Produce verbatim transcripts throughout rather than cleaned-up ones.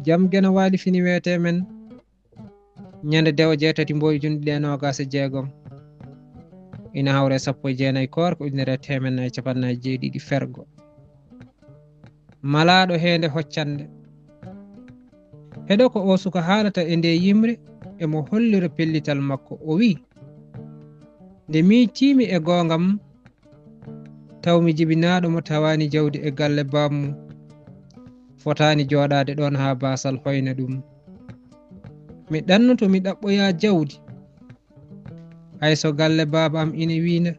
Jam Geno Waali fini weetee men ñande dewo jeetati mboy junɗi ɗe noogaas e jeegom, ina hawre sappo e jeenayi koorka ujunere e teemeɗɗe nayi capanɗe nayi jeeɗiɗi fergo. Malaaɗo heende hoccannde. Heɗo ko oo suka haalata e ndee yimre, emo hollira pellital makko. O wi'i, nde miijtiimi e goonga mum, taw mi jibinaaɗo mo tawaani jawdi e galle baaba mum, fotaani jooɗaade ɗoon haa baasal hoyna ɗum. Mi ɗannoto mi ɗaɓɓoya jawdi, hay so galle baaba am ina wiina,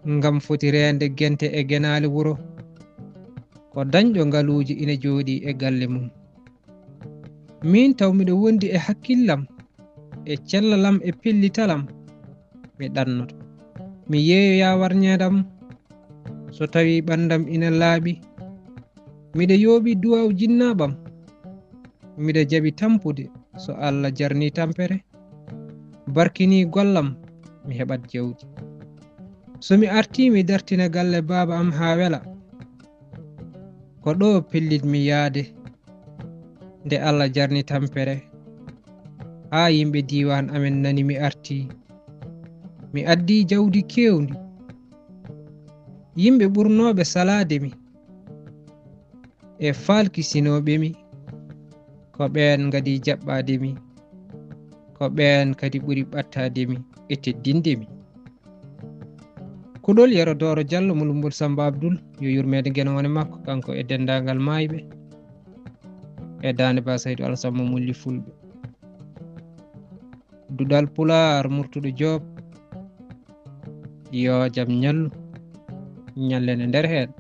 ngam foti reende gente e genaale wuro, ko dañɗo ngaluuji ina jooɗii e galle mum. Miin taw miɗo wondi e hakkillam, e cellalam e pellitalam, mi ɗannoto. Mi yeeyoya warñeedam so tawii ɓanndam ina laaɓi. Miɗo yooɓi duwaaw jinnaaɓam. Miɗo jaɓi tampude so Alla jarnii tampere, barkinii gollam, mi heɓat jawdi. So mi artii mi dartina galle baaba am haa wela, ko ɗo pellitmi yahde. Nde Alla jarni tampere, haa yimɓe diiwaan amen nani mi artii. Mi addii jawdi keewndi. Yimɓe ɓurnooɓe salaade mi e faalkisinooɓe mi, ko ɓeen ngadi jaɓɓaade mi, ko ɓeen kadi ɓuri ɓattaade mi e teddinde mi. Kuɗol Yero Dooro Jallo mo Lummbol Sammba Abdul, yo yurmeende Geno wone makko, kanko e denndaangal maayɓe e Daande Ba Saydu Alasan mo Molli Fulɓe. Duɗal Pulaar Murtuɗo Joob, yo jam ñallu, ñallen e nder heen.